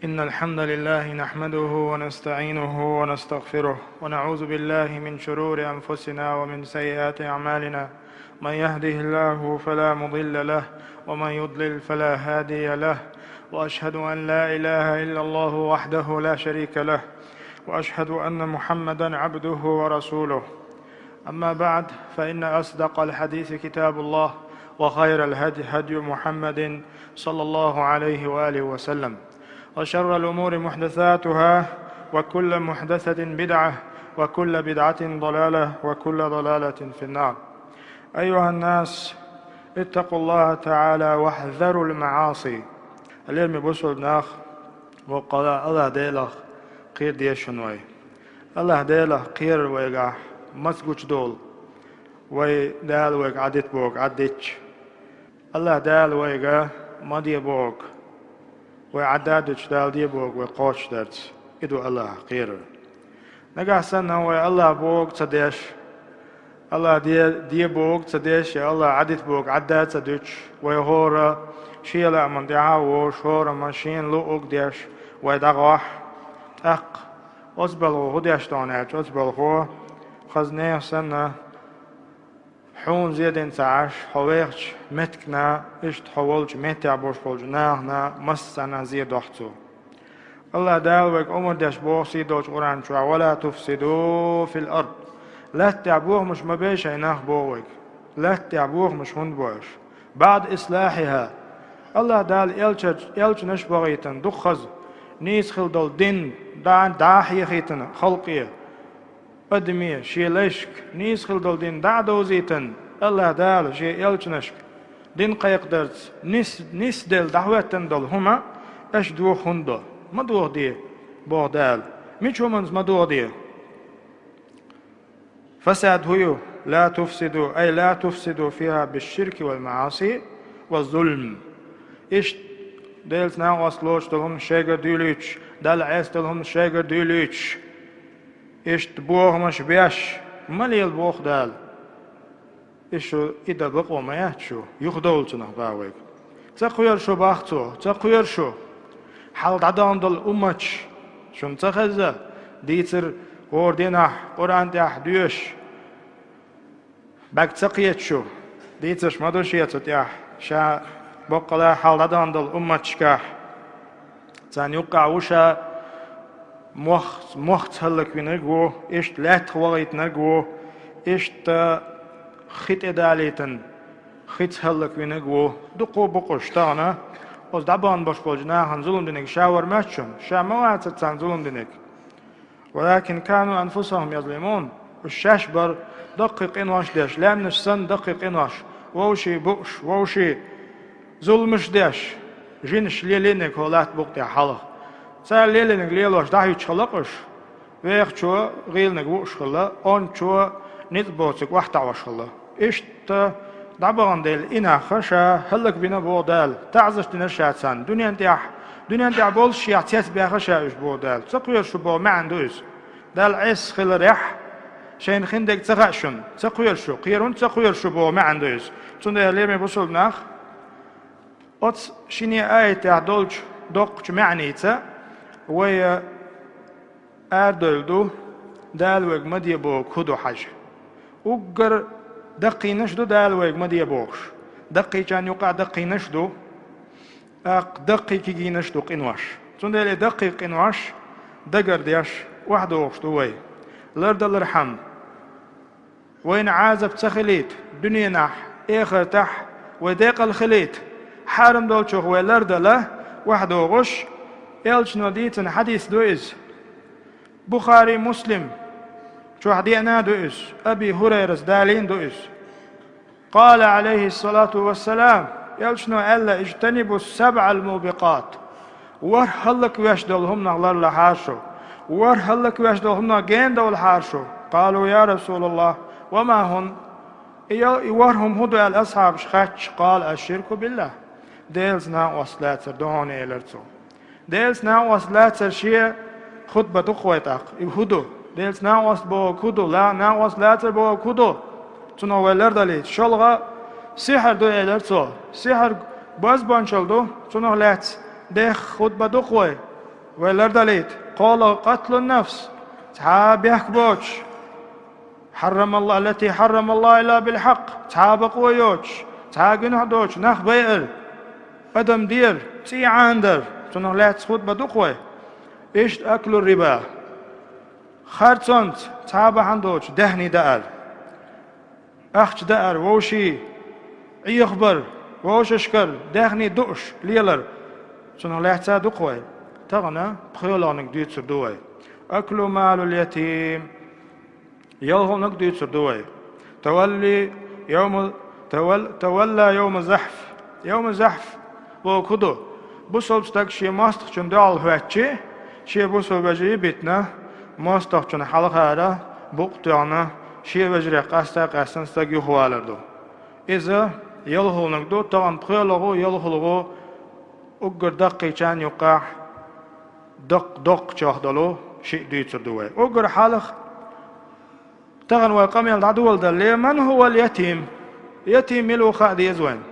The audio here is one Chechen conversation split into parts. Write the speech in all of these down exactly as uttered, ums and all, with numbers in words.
إن الحمد لله نحمده ونستعينه ونستغفره، ونعوذ بالله من شرور أنفسنا ومن سيئات أعمالنا. من يهده الله فلا مضل له، ومن يضلل فلا هادي له. وأشهد أن لا إله إلا الله وحده لا شريك له، وأشهد أن محمدا عبده ورسوله. أما بعد، فإن أصدق الحديث كتاب الله، وخير الهدي هدي محمد صلى الله عليه وآله وسلم، وشر الأمور محدثاتها، وكل محدثة بدعة، وكل بدعة ضلالة، وكل ضلالة في النار. أيها الناس، اتقوا الله تعالى واحذروا المعاصي. Лераме бусалба нах, воккхала Аллах Делах кхера деза шуна вай. Аллах Делах кхерар вайгахь маца гучадолу, вай Дала вайга Ӏадита бохург Ӏаддича. Аллах Дала вайга ма де бохург вай Ӏаддича, Дала де бохург вай кхочушдарца. И ду Аллахах кхерар. Нагахь санна вай Аллах бохург ца деш, Аллах де, де бохург ца деш, я Аллах Ӏадита бохург Ӏадда ца дуьтуш, вай хӀора шен лааман тӀехь а волуш, хӀорамма шена луъург деш, вай дӀагӀохь, тӀаккха оцу балхо хӀун деш ду аьлча, оцу балхо хаза нехан санна, хьуна зе дина ца Ӏаш, хьо вехачу меттигна, иштта хьо волчу меттехь болуш болчу нахана массарна зе дохьу цо. Аллах Дала вайга омра деш боху сий долчу Къуръан чохь: «Ва ла туфсиду фил ард». Латта тӀехь бохамаш ма бе шайн нах боху вайга. Латта тӀехь бохамаш хӀунда бо аша? «БаӀда ислахьиха». Аллах Дала элча-, элчанаш а вахийтина дукха хаза, нийса хила долу дин дӀа-, дӀа а хьехийтина халкъе. Адаме шен лайшка нийса хила долу дин дӀа а довзийтина, Аллах Дала шен элчанашка дин кхайкхадарца нис-, нисделла дӀахӀоьттина долу хӀума аша доху хӀунда до? Ма дохаде, боху Дала. Мича хӀуманца ма дохаде? Фасад хӀун ю? «Ла туфсиду», ай, «ла туфсиду фиха бишширки вал маӀаси ва зулм». Иштта Делаца накъост лоцуш долу хӀума шайгара дуьйлуьйтуш, Далла Ӏеса долу хӀума шайгара дуьйлуьйтуш, иштта бохамаш беш ма лела боху Дала. И шу и дан бакъо ма яц шу, юхадовла цунах боху вайга. Ца кхоьру шу боху цо, ца кхоьру шу. Хьалха дӀадахана долу умматаш шуна ца хезна, дийцар хӀора дийнахь Къуръан тӀехь доьшуш. БӀаьрг ца кхета шу, дийцарш ма ду шен цу тӀехь, ша боккъала хьалха дӀадахана долу умматашкахь. Царна юккъехь ву ша мох-, мохца хӀаллаквинарг ву, иштта лаьттах вахийтинарг ву, иштта хи тӀедалийтина, хица хӀаллаквинарг ву. Дукха бу-кх уьш тахана, оцу дӀабахана болуш болчу нахана зулам динарг ша вара моьтту шуна, ша ма вацара царна зулам динарг. «Валакин кану анфусахум язлимун». Уьш шаьш бара даккхий къинош деш, лаьмнаш санна даккхий къинош, вовший бууш, вовший зуламаш деш, жинаш лелийнарг хӀокху латта букъа тӀехь хьалха. Цара лелийнарг лелош дӀахӀуьттуш хилла-кх уьш. Вехачо гӀийланиг вууш хилла, ончо ницкъ боцург охьатаӀош хилла. Иштта дӀабахана дела и нах ша хӀаллакбина боху Дала, таӀзарш дина ша царна. Дуьнен тӀехь, дуьнен тӀехь боллушехь цецбаьхна ша уьш боху Дала. Ца кхоьру шу боху маьӀна ду иза. Далла Ӏеса хиларехь, шайна хиндерг ца хаьа шуна. Ца кхоьру шу, кхерон ца кхоьру шу боху маьӀна ду иза. Цундела, лераме бусалба нах, оцу шине аятехь долчу доккхачу маьӀница вай арадевлла ду, Дала вайга ма де бохург хӀун ду хьажа. Уггар даккхийнаш ду Дала вайга ма де бохуш. Даккхийчарна юкъахь даккхийнаш ду, тӀаккха даккхий кегийнаш ду къинош. Цундела и даккхий къинош дагардеш, охьадохуш ду вай. Лардалархьама, вайна Ӏазап ца хилийта дуьненахь, эхартахь вай декъала хилийта, хьарам долчух вай лардала охьадогӀуш, элчано дийцина хьадис ду иза. Бухари, Муслим чохь деана ду иза, Аби ХӀурайрас далийна ду иза. Къала, Ӏалайхиссалату вассалам, элчано аьлла: «Ижтанибу сабъал мубикъат». ВорхӀ хӀаллаквеш долу хӀуманах ларлахьара шу. ВорхӀ хӀаллаквеш долу хӀуманах гена довлахьара шу. Къалу: «Я Расулаллах, ва ма хӀунна?» И ял-, и ворхӀ хӀума хӀун ду аьлла асхьабаш хаьттича, къала: «Аш-ширку биллах». Делаца накъост лацар ду хьуна, элира цо. Делаца накъост лацар шен хутба ду-кх вай тӀаккха. И хӀун ду? Делаца накъост бохург хӀун ду? Ла-, накъост лацар бохург хӀун ду? Цунах вай лардалийта. ШолгӀа сихьр ду, элира цо. Сихьр бозбуунчалла ду, цунах лаьцна дехха хутба ду-кх вай. Вай лардалийта, кхоалагӀа قتل النفس, цхьа а бехк боцуш, حرم الله, التي حرم الله إلا بالحق, цхьа а бакъо йоцуш, цхьа а гуьнахь доцуш нах байар, адам дер, цӀий Ӏанадар, цунах лаьцна хутба ду-кх вай. Иштта أكل الربا, харцонца цхьа а бахьана доцуш даьхний даар, ахча даар, вовшийн Ӏехабар, вовшашкара даьхний дууш лелар, цунах лаьцна а ду-кх вай. Тахана пхоьалгӀаниг дуьйцур ду вай. أكل مال اليتيم, ялхалгӀаниг дуьйцур ду вай. تولي يوم، تول-، تولى يوم الزحف. يوم الزحف бохург хӀун ду? Бусалба стаг шен мостагӀчун дуьхьал хӀоьттича, шен бусалба вежарий а битина, мостагӀчун хьалхара букъ тоьхна, шен вежарех къаста а къаьстина стаг юхавалар ду. Иза ялхалгӀаниг ду, тахана пхоьалгӀа, ялхалгӀа уггар даккхийчарна юккъехь доккха-, доккхачех долу шиъ дуьйцур ду вай. Уггар хьалха тахана вай къамел дӀадоладале, من هو اليتيم? Ятим мила ву хаа деза вайна.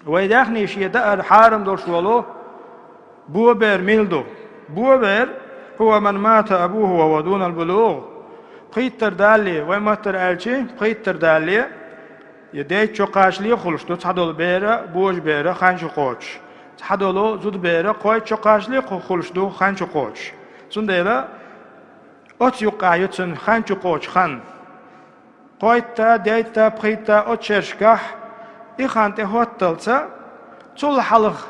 Вай даьхний шен даар хьарам долуш волу бо бер мила ду? Бо бер, هو من مات أبوه وهو دون البلوغ. Пхийттара далале, вай маттара аьлча, пхийттара далале, я дейтта чо кхачале а хуьлуш ду цхьадолу бер а, божа бер а хан чу кхочуш. Цхьадолу зуда бер а кхойтта чо кхачале а кху-, хуьлуш ду хан чу кхочуш. Цундела оцу юккъехь ю цуьнан хан чу кхочу хан. Кхойтта, дейтта, пхийтта оцу шерашкахь и хан тӀе хӀотталца, цул хьалха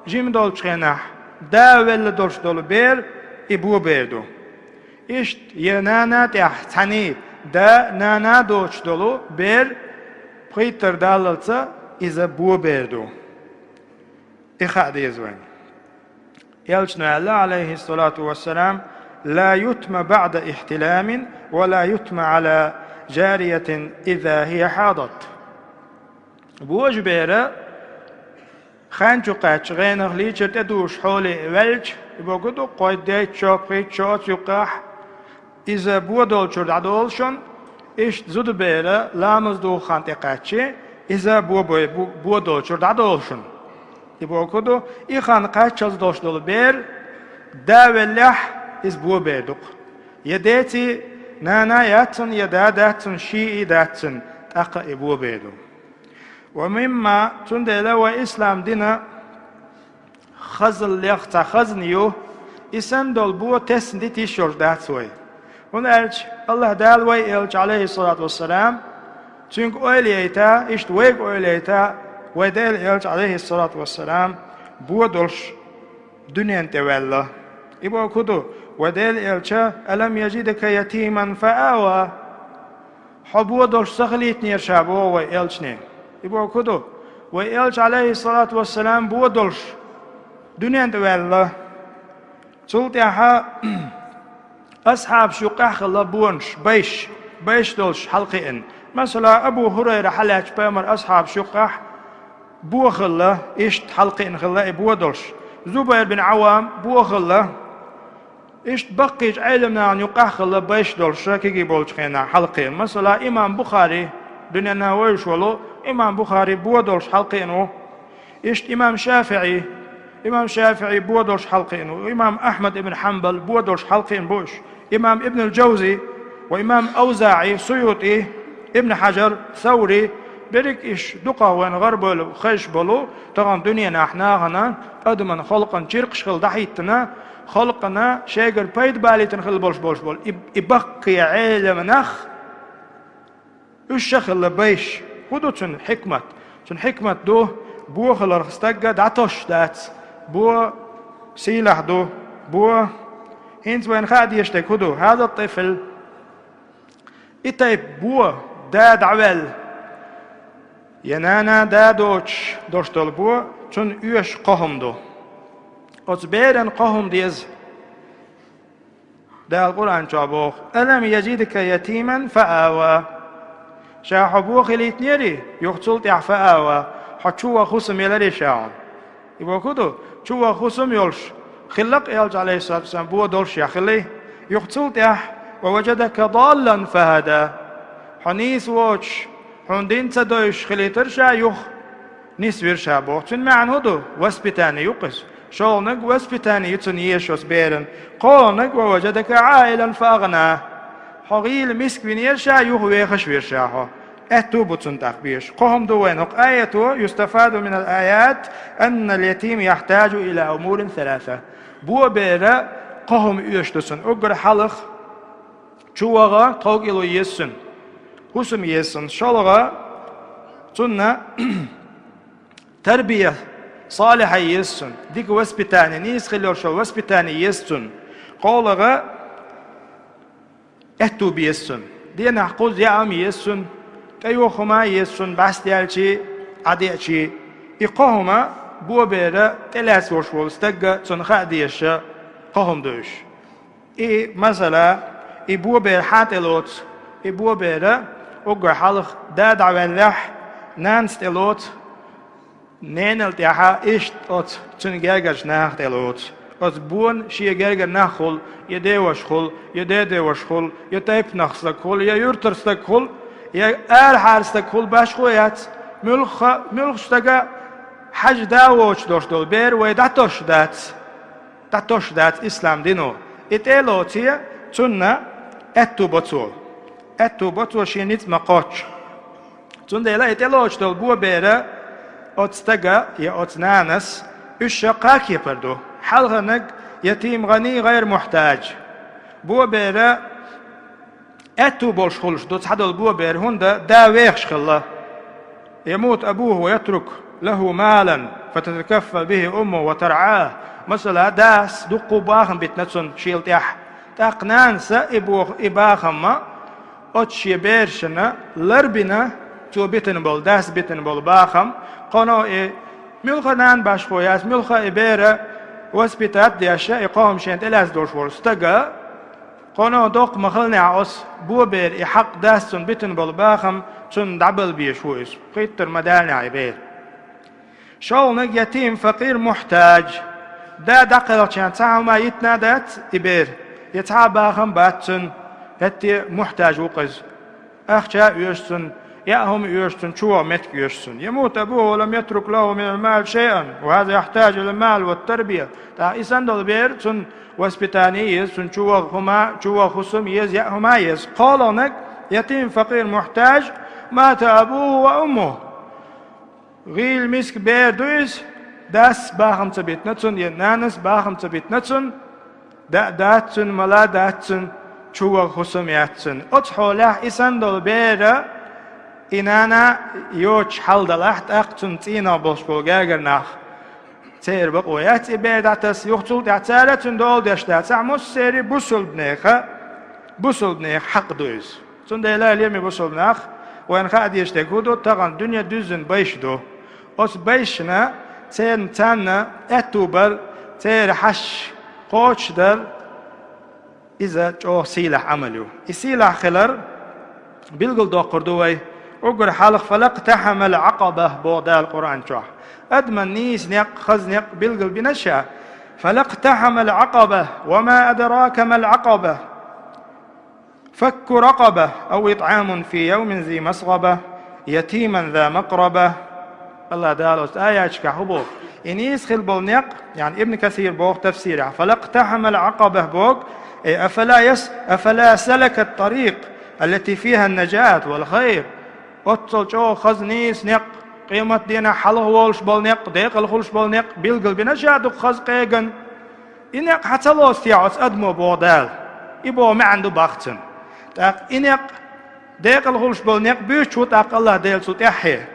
жима долчу хенахь да велла долуш долу бер и бо бер ду. Иштта, я нана тӀехь цхьаьний да, нана доцуш долу бер пхийттара даллалца иза бо бер ду. И хаа деза вайна. Элчано аьлла, عليه الصلاة والسلام: لا يتم بعد احتلام ولا يتم على جارية إذا هي حاضت. Божа бер а хан чу кхаьчча, гӀенах лийчар тӀедужуш хьоле ваьлча, и бохург ду, кхойтта, дейтта чо, пхийтта чо оцу юккъехь, иза бо долчуьра дӀадолу шуна, иштта зуда бер а ламаз духу хан тӀе кхаьчча, иза бо бой-, бу-, бо долчуьра дӀадолу шуна. И бохург ду, и хан кхаччалц долуш долу бер да веллехь, иза бо бер ду-кх. Я деций нана яц цуьнан, я да дац цуьнан, шиъ дац цуьнан, тӀаккха и бо бер ду. ومما, цундела вай ислам дина хазаллех цхьа хазна ю, и санна долу бо тесна дита йиш йолуш дац вай. ХӀунда аьлча АллахӀ Дала вай элча, عليه الصلاة والسلام, цуьнга ойла яйта, иштта вайга ойла яйта, вай Делан элча, عليه الصلاة والسلام, бо долуш дуьнен тӀе ваьлла. И бохург ду, вай Делан элча: ألم يجدك يتيما فآوى. Хьо бо долуш ца хилийтинера ша, боху вай элчане. И бохург ду, вай элча, عليه الصلاة والسلام, бо долуш дуьнен тӀе ваьлла. Цул тӀаьхьа асхьабаш юккъехь а хилла бонаш, байш, байш долуш хьалакхиъна. Масала, Абу ХӀурайра хьалаьцча пайхамар асхьабаш юккъехь бо хилла, иштта хьалакхиъна хилла и бо долуш. Зубайр бин Ӏаввам бо хилла. Иштта баккхийчу Ӏеламнахана юккъехь а хилла байш долуш, кегий болчу хенахь хьалакхиъна. Масала, имам Бухари, дуьненна вевзаш волу имам Бухари бо долуш хьалакхиъна ву. Иштта имам ШафиӀи, имам ШафиӀи бо долуш хьалакхиъна ву. Имам Ахьмад ибн Хьанбал бо долуш хьалакхиъна бу уьш. Имам Ибнул Джавзи ва имам АвзаӀи, СуютӀи, Ибн Хьажар, Саври, берриг уьш дукхах вайна гӀарабевлла хезаш болу, тахана дуьненахь нахана адаман халкъан чиркхаш хилла дӀахӀиттина, халкъана шайгара пайда балийтина хилла болуш болуш болу и, и баккхий Ӏеламнах, уьш а хилла байш. ХӀун ду цуьнан хьикмат? Цуьнан хьикмат ду, бо хиларх стаг дӀатосуш дац. Бо сийлахь ду. Бо, хӀинца вайна хаа дезаш дерг хӀун ду? هذا الطفل. И тайпа бо, да дӀаваьлла, я нана, да доцуш долуш долу бо, цунна оьшу кхо хӀума ду. Оцу беран кхо хӀума деза. Дала Къуръан чохь боху: ألم يجدك يتيما فآوى. Ша хьо бо хилийтинерий, юха цул тӀаьхьа فآوى, хьо чу ваха хӀусам еларий ша хьуна. И бохург ду, чу ваха хӀусам йолуш хилла-кх элча, عليه الصلاة والسلام, бо долуш яхилий, юха цул тӀаьхьа: ووجدك ضالا فهدى. Хьо нийса воцуш, хьуна дин ца девзаш хилийтира ша, юха нисвира ша боху. Цуьнан маьӀна хӀун ду? Воспитание ю-кх иза. ШолгӀаниг воспитание ю цунна езаш оцу беран. КхоалгӀаниг: «Ва важадака Ӏаилан фа агӀна». Хьо гӀийла миска винера ша, юха вехаш вира ша хьо. Аьтту бу цунна тӀаккха безаш. Кхо хӀума ду вайна хӀокху аято: «Юстафаду минал аят аннал ятим яхтажу ила умурин саласа». Бобера кхо хӀума оьшуш ду цунна. Уггар хьалха чу ваха тховкӀело еза цунна. ХӀусам еза цунна. ШолгӀа, цунна тарбия салихьа еза цунна. Дика воспитание, нийса хила йолуш йолу воспитание еза цунна. КхоалгӀа, аьтту беза цунна. Денахь кхузза яа хӀума еза цунна, тӀейогӀу хӀума еза цунна, бӀаьсте аьлчи, Ӏадеачи. И кхо хӀума бобера тӀелаьцна волуш волу стага цунна хаа дезаш кхо хӀума ду уьш. И, масала, и бобера хьан тӀелоцу? И бобера уггар хьалха да дӀаваьллехь, нанас тӀелоцу, ненал тӀаьхьа иштта оцу цуьнан гергарчу наха тӀелоцу. Оцу бона шен гергара нах хуьлу, я деваша хуьлу, я дедеваша хуьлу, я тайпанах стаг хуьлу, я юьртара стаг хуьлу, я арахьара стаг хуьлу, башхо яц. Муьлхха, муьлххачу стага хьажа да воцуш долуш долу бер вай дӀатосуш дац. ДӀатосуш дац ислам дино. И тӀе а лоций, цунна аьтту бо цо. Аьтту бо цо шен ницкъ ма-кхоччу. Цундела и тӀелоцуш долу бобера оцу стага я оцу нанас уьш ша кхаа кепара ду. Хьалхарниг: ятим гӀани гӀайр мухьтаж. Бобера аьтту болуш хуьлуш ду цхьадолу бобер, хӀунда да вехаш хилла. Ямуту абуху ва ятруку лаху малан фататакаффалу бихи уммуху ва тарӀаху. Масала, дас дуккха бахам битина цунна шел тӀехь. ТӀаккха нанас и боху, и бахам ма оцу шен берашна ларбина, цо битина болу, дас битина болу бахам. Кхано и муьлхха нана башхо яц, муьлхха и бер воспитать деш, и кхо хӀума шена тӀелаьцна долуш волу стага, кхано доккха ма-хиллинехь, оцу бобера и хьакъ, дас цунна битина болу бахам, цунна дӀабала безаш ву иза. Пхийттара ма-даллинехь и бер. ШолгӀаниг: ятим, факъир, мухьтаж. Да дӀакхелхича цхьа хӀума йитина дац и бер, я цхьа а бахам бац цуьнан, хӀетте а мухьтаж ву-кх иза. Ахча а оьшу цунна, яа хӀума оьшу цунна, чу ваха меттиг оьшу цунна. Ямуту абуху ва лам ятрук лаху минал мали шайъан, ва хаза яхтажу илал мали ва тарбия. ТӀаккха и санна долу бер, цунна воспитание еза, цунна чу ваха хӀума, чу ваха хӀусам еза, яа хӀума еза. КхоалгӀаниг: ятим, факъир, мухьтаж, мата абуху ва уммуху. ГӀийла миска бер ду иза, дас бахам ца битина цунна, я нанас бахам ца битина цунна, да а дац цунна, мала а дац цунна, чу ваха хӀусам яц цунна. Оцу хьолехь и санна долу бера и нана йоцуш хьал далахь, тӀаккха цунна цӀийнах болуш болу гергара нах, церан бакъо яц и бер дӀатаса, юха цул тӀаьхьа цара а цуьнан дола деш дацахь, массеран а бусулбанеха, бусулбанеха хьакъ ду иза. Цундела, лераме бусулба нах, вайна хаа дезаш дерг хӀун ду, тахана дуьне дуьззина байш ду. Оцу байшна церан царна аьтту бар, церан хьашт кхочушдар, иза чӀогӀа сийлахь Ӏамал ю. И сийлахь хилар билгалдоккхур ду вай. Уггар хьалха: «Фалакътахьамал Ӏакъаба», – боху Дала Къуръан чохь. Адаман нийса некъ, хаза некъ билгал бина ша. «Фалакътахьамал Ӏакъаба, ва ма адрака мал Ӏакъаба». «Факку ракъаба, ау итӀамун фи явмин зи масгъаба, ятиман за макъраба». АллахӀ Дала оцу аяташкахь хӀун боху? И нийса хила болу некъ, яъни Ибн Касир боху тафсирехь: «Фалакътахьамал Ӏакъаба», – боху, э, «афала яс-, афала салакат тарикъ, аллати фиха наджат вал хайр». Оццул чӀогӀа хаза нийса некъ, къематденахь хьалха волуш болу некъ, декъала хуьлуш болу некъ билгал бина ша дукха хаза къеган. И некъ хьан ца лоцу те оцу адамо, боху Дала? И боху маьӀна ду бахцана. ТӀаккха и некъ, декъала хуьлуш болу некъ буьйцуш ву тӀаккха АллахӀ Дела цу тӀаьххье.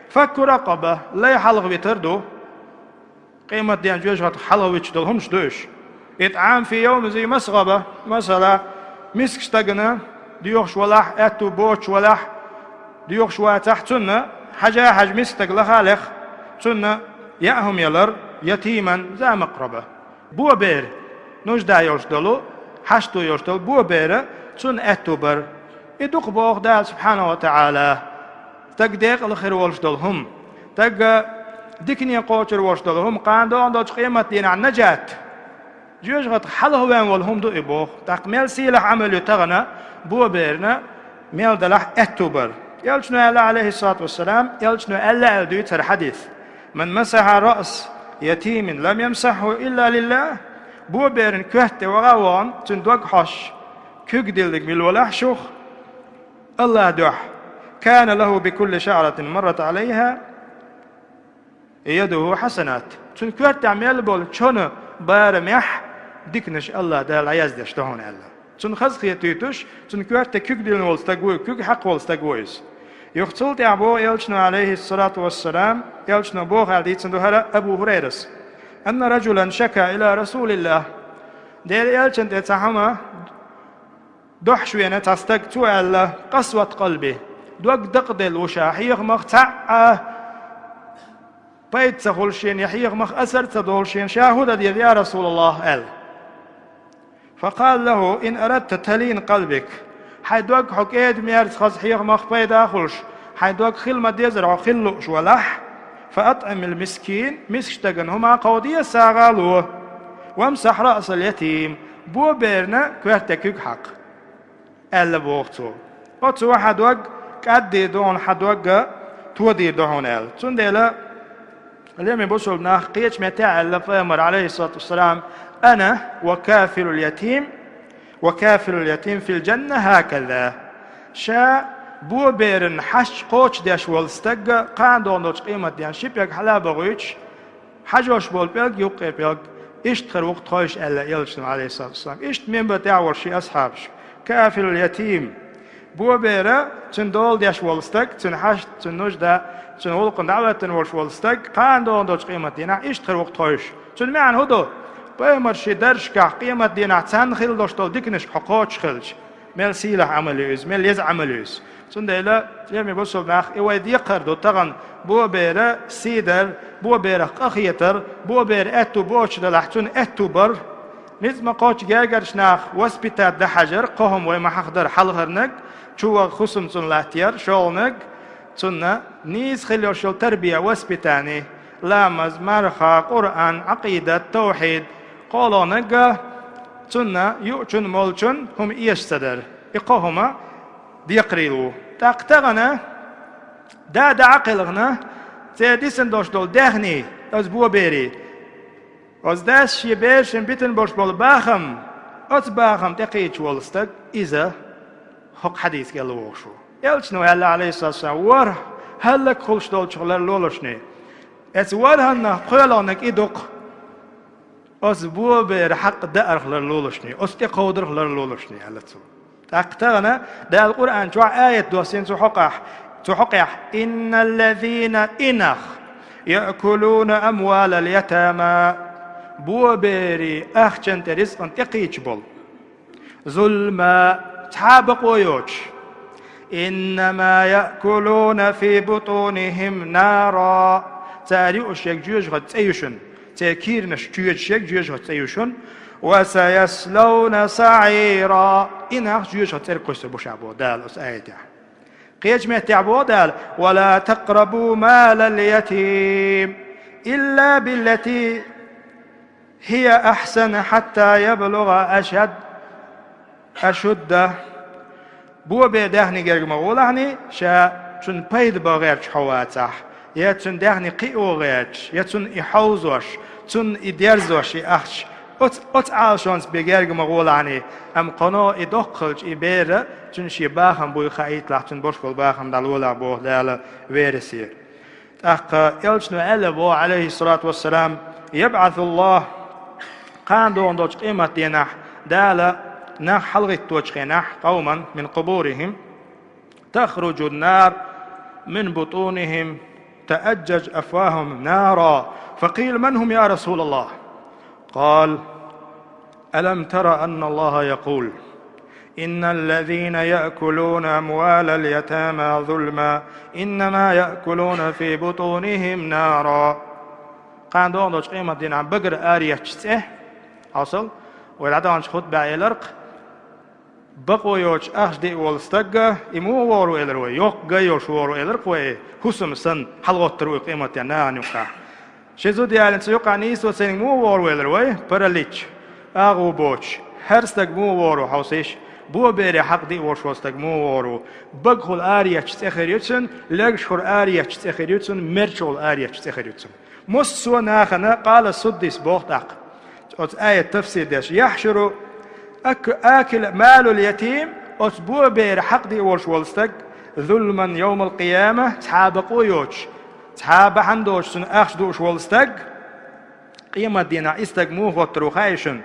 «Факку ракъаба», лай хьалхавитар ду. Къематден жоьжахатах хьалхавиташ долу хӀумаш ду уьш. «ИтӀам фи явмин зи масгъаба», масала, миска стагана доьхуш валахь, аьтту боцуш валахь, доьхуш вацахь, цунна хьажа а хьажа, миска стаг лаха а леха, цунна яа хӀума ялар, ятиман за макъраба. Бобер, нужда йолуш долу, хьашто йолуш долу бобера цунна аьтту бар. И дукха боху Дала субхьанаху ва таӀала. Стаг декъала хир волуш долу хӀума, стаг дикане кхочур волуш долу хӀума, кхана догӀун долчу къематдийнахь наджат, жоьжахатах хьалхаваьн волу хӀума ду и боху. ТӀаккха мел сийлахь Ӏамал ю тахана боберна мел далахь аьтту бар. Элчано аьлла, Ӏалайхиссалату вассалам, Элчано аьлла аьлла дуьйцу хӀара хьадис: «Ман масахьа раъс يتيم لم يمسحه إلا لله, боберан коьрта тӀе ваха а вахана, цуьнан дог хьош куьг диллинарг мила валахь шух, АллахӀан дуьхьа, كان له بكل شعرة مرت عليها يده حسنات. Цуьнан коьртехь мел болу чонан барамехь диканаш АллахӀ Дала дӀаяздеш ду хьуна аьлла. Цунна хазахетуьйтуш, цуьнан коьрта тӀе куьг диллина волу стаг ву, куьг хьакха волу стаг ву иза. Юха цул тӀаьхьа боху элчано, Ӏалайхиссалату вассалам, элчано боху аьлла дийцина ду хӀара Абу ХӀурайрас: أن رجلا شكا إلى رسول الله. Делан элчанна тӀе цхьа хӀума дохьуш веана цхьа стаг, цо аьлла: قسوة قلبي, дог дакъаделла ву ша, хьехамах цхьа а пайда ца хуьлу шена, я хьехамах асар ца долу шена, ша хӀун дан деза, я РасулаллахӀ, аьлла. فقال له: إن أردت تليين قلبك, хьайн дог хьо кӀеда-мерза, хаза, хьехамах пайда а хуьлуш, хьайн дог хила ма-деззара хьо хила лууш валахь, فأطعم المسكين, мискачу стагана хӀума кховда, сагӀа а ло, وامسح رأس اليتيم, боберан коьрта тӀе куьг хьакха, аьлла боху цо. Оцо хьан дог кӀаддийр ду хьуна, хьан дог тодийр ду хьуна аьлла. Цундела, лераме бусулба нах, кхечу меттехь аьлла пайхамара, Ӏалайхиссалату вассалам: أنا وكافل اليتيم وكافل اليتيم في الجنة هكذا. Ша боберан хьашт кхочушдеш волу стаг кхана догӀун долчу къематдийнахь ши пӀелг хьала а бохуьйтуш, хьажош болу пӀелг, юккъе пӀелг, иштта хир ву-кх тхойша, аьлла элчано, Ӏалайхиссалату вассалам. Иштта минбар тӀехь волу шен асхьабашка: كافل اليتيم, боберан, цуьнан дола деш волу стаг, цуьнан хьашт, цуьнан нужда, цуьнан гӀуллакхна дӀа а хӀоьттина волуш волу стаг кхана догӀун долчу къематдийнахь иштта хир ву-кх тхойша. Цуьнан маьӀна хӀун ду? Пайхамара шен даржашкахь къематдийнахь царна хила долуш долу диканашка хьо кхочуш хилча, мел сийлахь Ӏамал ю иза, мел еза Ӏамал ю иза. Цундела, лераме бусулба нах, и вай декхар ду тахана боберан сий дар, боберах къахетар, боберан аьтту боцуш делахь, цунна аьтту бар. Ницкъ ма-кхоччу гергарчу наха воспитать дан хьажар, кхо хӀума вай ма-хьахадара: хьалхарниг, чу ваха хӀусам цунна латтаяр, шолгӀаниг, цунна нийса хила йолуш йолу тарбия, воспитание, ламаз, марха, Къуръан, Ӏакъидат, тавхьид, кхоалгӀаниг, цунна юучун, молчун хӀума эшаш ца дар. И кхо хӀума декхарийла ву. ТӀаккха тахана да-да Ӏа кхелхина, церан дисина долуш долу даьхни, оцу боберан, оцу дас шен берашна битина болуш болу бахам, оцу бахам тӀекхийдаш волу стаг, иза хӀокху хьадисехь аьлла вогӀуш ву. Элчано аьлла, Ӏалайхиссалату вассалам: ворхӀ хӀаллакьхуьлуш долчух ларлолашний, оцу ворхӀаннах кхоалгӀаниг и ду-кх, оцу боберан хьакъ даарх ларлолашний, оцу тӀекховдарх ларлолашний, аьлла цо. ТӀаккха тахана Дала Къуръан чохь аят доссийна цу хьокъехь, цу хьокъехь: إن الذين, и нах, يأكلون أموال اليتامى, боберан ахчанна тӀе ризкъана тӀекхийдаш болу, ظلما, цхьа а бакъо йоцуш, إنما يأكلون في بطونهم نارا, цара юуш ерг жоьжахатин цӀе ю шуна, церан кийранаш чоьдуш ерг жоьжахатин цӀе ю шуна, وسيصلون سعيرا, и нах жоьжахатин цӀерга кхуьссур бу ша, боху Дала оцу аятехь. Кхечу меттехь боху Дала: ولا تقربوا مال اليتيم إلا بالتي هي أحسن حتى يبلغ أشد أشده. Боберан даьхни герга ма гӀолахьний, ша цунна пайда бан гӀерташ хьо вацахь, я цуьнан даьхни кхио гӀерташ, я цунна и хьовзош, цунна и дерзош, и ахча, оцу, оцу Ӏалашонца бен герга ма гӀолахьний, амма кхано и доккха хилча, и бер цуьнан шен бахам буй хаийталахь, цуьнан болуш болу бахам дӀалолахь, боху Дала верасе. ТӀаккха элчано аьлла боху, Ӏалайхиссалату вассалам: يبعث الله, кхана догӀун долчу къематдийнахь Дала нах хьалагӀитточу хенахь, قوما من قبورهم تخرج النار من بطونهم تأجج أفواههم نارا، فقيل: من هم يا رسول الله؟ قال: ألم تر أن الله يقول: إن الذين يأكلون أموال اليتامى ظلما إنما يأكلون في بطونهم نارا. Кхана догӀун долчу къематдийнахь багара арайоьттучу цӀе, хьовсал, вай дӀадаханчу хутбехь элира-кх, бакъо йоцуш ахча диъ волу стаг, и муха вогӀур ву элира вай, йоккха гай йолуш вогӀур ву элира-кх вай, хӀусам санна, хьалагӀоттур ву и къематдийнахь нахана юккъехь. Ши зуда ялийна цу юккъехь нийсо ца йинарг муха вогӀур ву элира вай, паралич, агӀо боцуш. ХӀара стаг муха вогӀур ву, хьовсийша, боберан хьакъ диъ волуш волу стаг муха вогӀур ву. Багахула арайоьттучу цӀе хир ю цуьнан, лергашхула арайоьттучу цӀе хир ю цуьнан, мерчахула арайоьттучу цӀе хир ю цуьнан. Массо а нахана, къала Суддис боху тӀаккха, оцу аят тафсир деш: «Яхьшуру ак-, акил малул ятим», оцу боберан хьакъ диъ волуш волу стаг, «зулман йовмал къияма», цхьа а бакъо йоцуш, цхьа а бахьана доцуш цунна ахча дууш волу стаг, къематдийнахь и стаг муха хӀоттур ву хаьий шуна?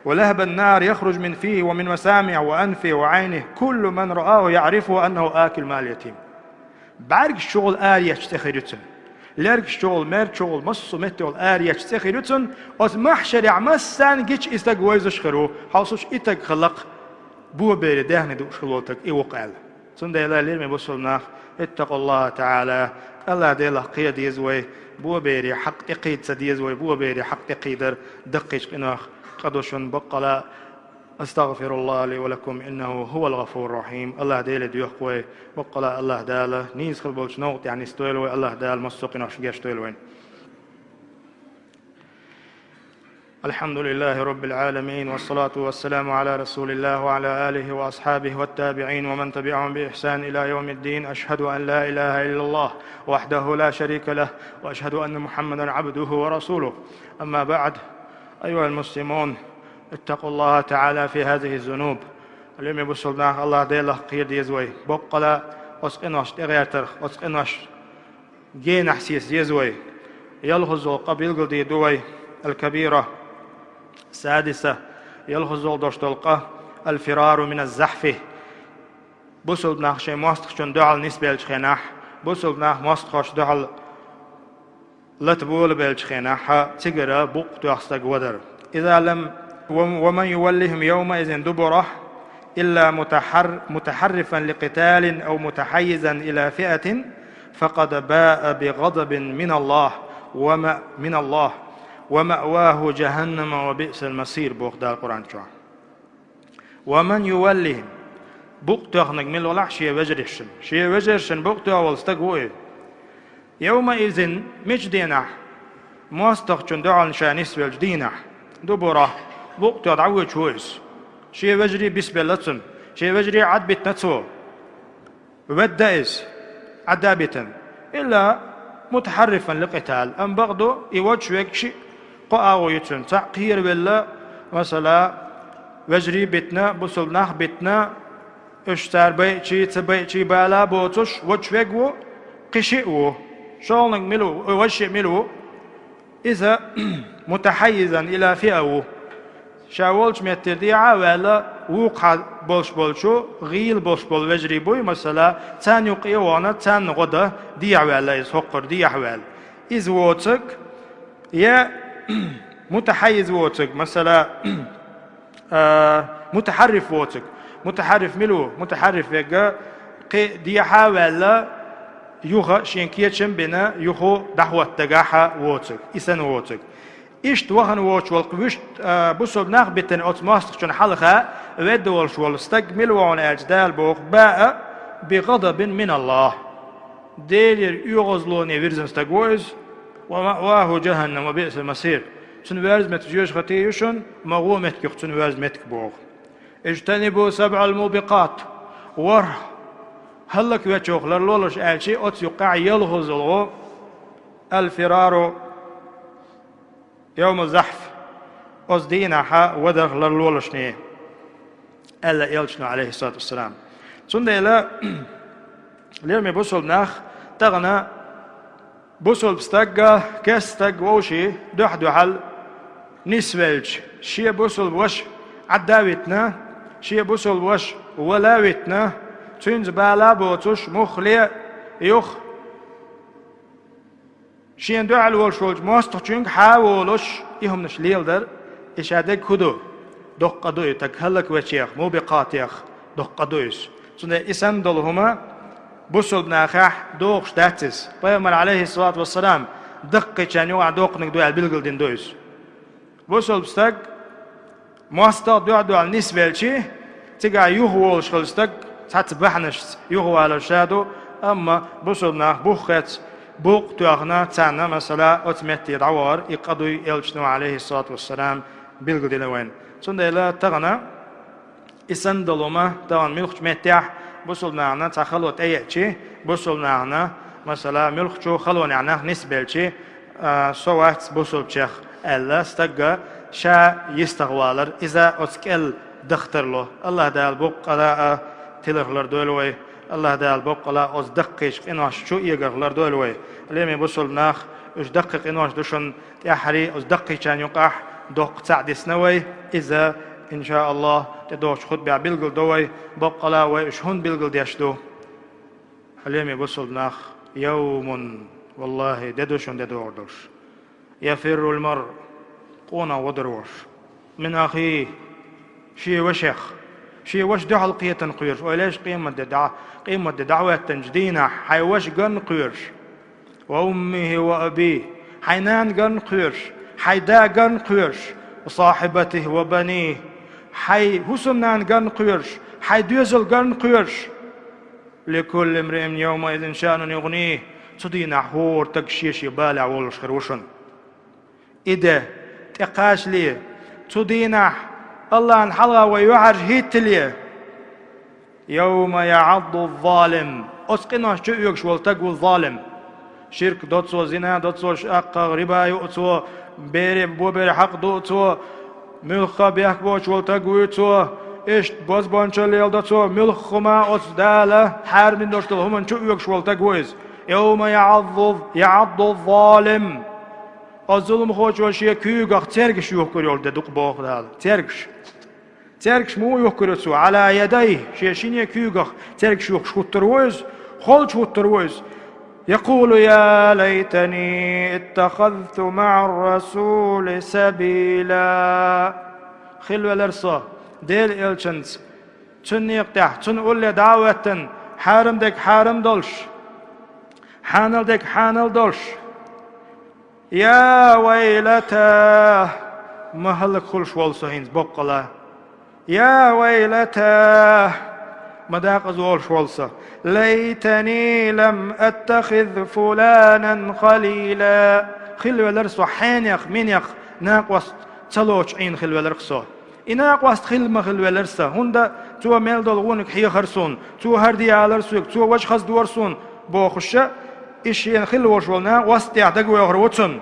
«Ва лахабан нар яхруж мин фихи ва мин масамихи ва анфихи ва айнихи, куллу ман рааху яърифу аннаху акил мал ятим». БӀаьргаш чугӀула арахецча цӀе хир ю цуьнан. Лергаш чугӀула, мер чугӀула, массо а меттехула арахецча цӀе хир ю цуьнан, оцу махьшарехь массарна гича и стаг вевзаш хир ву, хьовсуш, и стаг хилла-кх боберан даьхни дууш хилла волу стаг и ву-кх аьлла. Цундела, лераме бусалба нах, иттакъуллахӀа таӀала, АллахӀ Делах кхера деза вай, боберан хьакъ тӀекхийда ца деза вай, боберан хьакъ тӀекхийдар даккхийчу къинойх къа ду шуна. Баккъала, أستغفر الله لي ولكم إنه هو الغفور الرحيم. АллахӀ Деле доьху вай, баккъала АллахӀ Дала нийса хила болчу новкъа тӀехь нисдойла вай, АллахӀ Дала массо а къиношна гечдойла вайна. الحمد لله رب العالمين، والصلاة والسلام على رسول الله وعلى آله وأصحابه والتابعين ومن تبعهم بإحسان إلى يوم الدين. أشهد أن لا إله إلا الله وحده لا شريك له، وأشهد أن محمدا عبده ورسوله. أما بعد، أيها المسلمون، اتقوا الله تعالى في هذه الذنوب. Лераме бусалба нах, АллахӀ Делах кхера деза вай. Баккъала оцу къиношна тӀегӀертарх, оцу къиношна генахь сеца деза вай. ЯлхаззолгӀа къа билгалдийр ду вай: الكبيرة السادسة, ялхаззолгӀа долуш долу къа, الفرار من الزحف. Бусалба нах шайн мостагӀчунна дуьхьал нисбеллачу хенахь, бусалба нах мостагӀчунна дуьхьал лата болабеллачу хенахь, цигара букъ тоьхна стаг вадар. إذا لم، ومن يولهم يومئذ دبره إلا متحر-، متحرفا لقتال أو متحيزا إلى فئة فقد باء بغضب من الله وم-، من الله ومأواه جهنم وبئس المصير, боху Дала Къуръан чохь. ومن يولهم, букъ тоьхнарг мила валахь шен вежаршна. Шен вежаршна букъ тоьхна волу стаг ву и. يومئذ, мичу дийнахь? МостагӀчунна дуьхьал ша нисвеллачу дийнахь. دبره, букъ тоьхна дӀавоьдуш ву иза. Шен вежарий бисбелла цунна. Шен вежарий Ӏадбитина цо. Ведда иза, Ӏадда а битина. إلا متحرفا لقتال, амма бакъду, и воьдуш верг шиъ, кхо агӀо ю цуьнан. Цхьаъ кхеравелла, масала, вежарий битина, бусалба нах битина, уьш цара байъачий, ца байъачий бала боцуш, воьдуш верг ву, кхин шиъ ву. ШолгӀаниг мила ву, ой, важа шиъ мила ву? Иза متحيزا إلى فئة ву. Ша волчу меттера дехьа а ваьлла, вукху хьан болуш болчу, гӀийла болуш болу вежарий буй, масала, царна юккъе а вахана, царна гӀо дан дехьа ваьлла иза, хӀокхура дехьа ваьлла. Иза воцург, я متحيز воцург, масала, а, متحرف воцург. متحرف мила ву? متحرف верг кхин дехьа а ваьлла, юха шен кечам а бина, юха дӀахӀотта дагахь воцург, и санна воцург. Иштта вахана воцуш волу кху вуьшта, а, бусалба нах битина оцу мостагӀчунна хьалха ведда волуш волу стаг мила ву хьуна аьлча, Дала боху: باء بغضب من الله. Делера оьгӀазлоне вирзина стаг ву иза. ومأواه جهنم وبئس المصير. Цуьнан верза меттиг жоьжахати ю шуна, ма гӀо меттиг ю-кх цуьнан верза меттиг, боху. اجتنبوا السبع الموبقات. ВорхӀ хӀаллаквечух ларлолаш аьлча, оцу юккъехь ялхаззалгӀа الفرار يوم الزحف, оцу дийнахь вадарх ларлолашна, аьлла элчано, Ӏалайхиссалату вассалам. Цундела, лераме бусалба нах, тахана бусалба стагга, керста стаг вовшийн дуьхь-дуьхьал нисвелча, шен бусалба ваша Ӏадда а витина, шен бусалба ваша вала а витина, цуьнца бала а боцуш, муххале а юха шена дуьхьал волуш волчу мостагӀчуьнга хьан а волуш, и хӀуманаш леладар, и ша дерг хӀун ду? Доккха къа ду и, стаг хӀаллаквечех, мубикъатех доккха къа ду иза. Цундела и санна долу хӀума бусалба нахехь догӀуш дац иза. Пайхамар, Ӏалайхиссалату вассалам, даккхийчарна юкъахь доккханиг ду аьлла билгалдина ду иза. Бусалба стаг, мостагӀа дуьхь-дуьхьал нисвелча, цигахь юхаволуш хилла стаг цхьацца бахьанашца юхавалар ша ду, амма бусалба нах бух а хецна, букъ а тоьхна, царна, масала, оцу метте дӀавахар и къа дуй, элчано, Ӏалайхиссалату вассалам, билгалдина вайна. Цундела тахана и санна долу хӀума, тахана муьлххачу меттехь бусалба нахана цхьа хало тӀееача, бусалба нахана, масала, муьлххачу халонехь нах нисбелча, А, со вац бусулбчех, аьлла, стагга ша йистагӀа валар, иза оцу кӀел дахтарло. АллахӀ Дала боккъала а тиларх лардойла вай. АллахӀ Дала боккъала а оцу даккхийчу къиношна чу эгарх лардойла вай. Леми бусулба нах, уьш даккхий къинош ду шуна, тӀаьххьара оцу даккхийчарна юкъахь доккха цхьаъ дисна вай. Иза, иншааллахӀ, тӀедогӀучу хутбехь билгалдо вай, боккъала а вай уьш хӀунда билгалдеш ду. Хьалеми бусулба нах, йовмун, валлахӀи, де ду шуна де догӀур долуш. Яфиррул маръ, къонах вадар волуш. Мин ахихӀи, шен вашех, шен ваша дуьхьал кхетан кхоьруш, ойла еш къематде дӀа, къематде дӀахӀоьттинчу дийнахь хьайн ваша ган кхоьруш. Ва уммихӀи ва абихӀи, хьайн нана ган кхоьруш, хьайн да ган кхоьруш, ва сахьибатихӀи ва банихӀи, хьайн хӀусамнана ган кхоьруш, хьайн доьзал ган кхоьруш. Ликулли имриин йовмаизин шаънун югӀнихӀи, цу дийнахь хӀора стаг шен-шен балехь волуш хир ву шуна. И де тӀекхачале, цу дийнахь АллахӀна хьалха вай юьхьӀаьржа хӀиттале. Йовма яӀадду залим, оцу къиношна чу оьгуш волу стаг ву залим. Ширк до цо, зина до цо, шаккхагӀа риба юу цо, берийн боберийн хьакъ дуу цо, муьлхха а бехк боцуш волу стаг вуй цо, иштта бозбуунчалла леладо цо, муьлхха хӀума оцу Дала хьарамдина долуш долу хӀуманна чу оьгуш волу стаг ву иза. Йовма яӀадду, яӀадду залим. Оцу зуламхочо шен куьйгах цергаш юхкур йолу де ду-кх, боху Дала. Цергаш. Цергаш муха юхкур ю цо? Ӏала ядайхӀи, шен шине куьйгах цергаш юхкуш хӀуттур ву иза, холчу хӀуттур ву иза. Якъулу: я лайтани иттахазту маӀар-расули сабила. Хилла велара со Делан элчанца, цуьнан некъа тӀехь, цунна улле дӀа а хӀоьттина, хьарам дерг хьарам долуш, хьанал дерг хьанал долуш. Я вайлата! Ма хӀаллакьхуьлуш волу со хӀинца боккъала. Я вайлата! Ма декъаза волуш волу со. Лайтани лам аттахиз фуланан халила. Хилла велара со хьенех, минех накъост ца лоцуш Ӏийна хилла велара-кх со. И накъост хилла ма хилла велара сан, хӀунда цо мел долу вониг хьехара суна, цо хӀара де алара соьга, цо важа хаза дора суна, бохуша, и шена хилла волуш волу накъост тӀехь дагавоьхур ву цунна.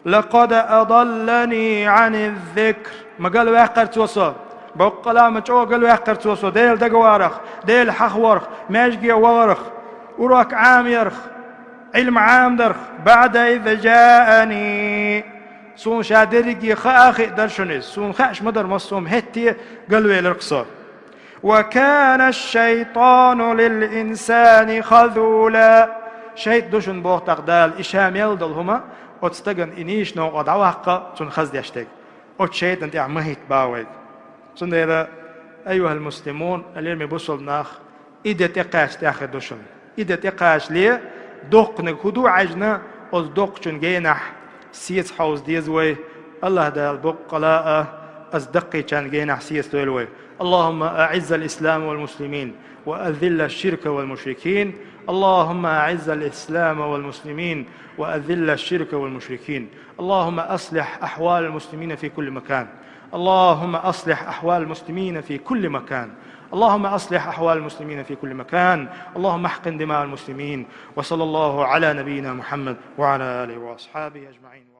Лакъад адаллани Ӏаниз-зикр. Ма галваьккхира цо со. Боккъала а ма чӀогӀа галваьккхира цо со Делан дагаварах, Делан хьахорах, маьждиге вахарах, урок Ӏамаярах, Ӏилма Ӏамадарх, баӀда из жаани. Суна ша дерриге хаа а хиъна дара шуна иза. Суна хаьаш ма дара массо а хӀума, хӀетте а галвелира-кх со. Ва кана аш-шайтану лил-инсани хазула. ШайтӀа ду шуна, боху тӀаккха Дала, и ша мел долу хӀума оцу стагана и нийса новкъа дӀаваккха, цунна хаза деш дерг. Оцу шайтӀана тӀехь ма хӀитта боху вайга. Цундела, айюхал-муслимун, лераме бусалба нах, и де тӀекхача тӀехь хир ду шуна. И де тӀекхачале, доккханиг хӀун ду Ӏаьжна, оцу доккхачун генахь сеца хьовза деза вай. АллахӀ Дала боккъала а, аса даккхийчарна генахь сеца дойла вай. اللهم أعز الإسلام والمسلمين وأذل الشرك والمشركين. اللهم أعز الإسلام والمسلمين وأذل الشرك والمشركين. اللهم أصلح أحوال المسلمين في كل مكان. اللهم أصلح أحوال المسلمين في كل مكان. اللهم أصلح أحوال المسلمين في كل مكان. اللهم احقن دماء المسلمين. وصلى الله على نبينا محمد وعلى آله وأصحابه أجمعين.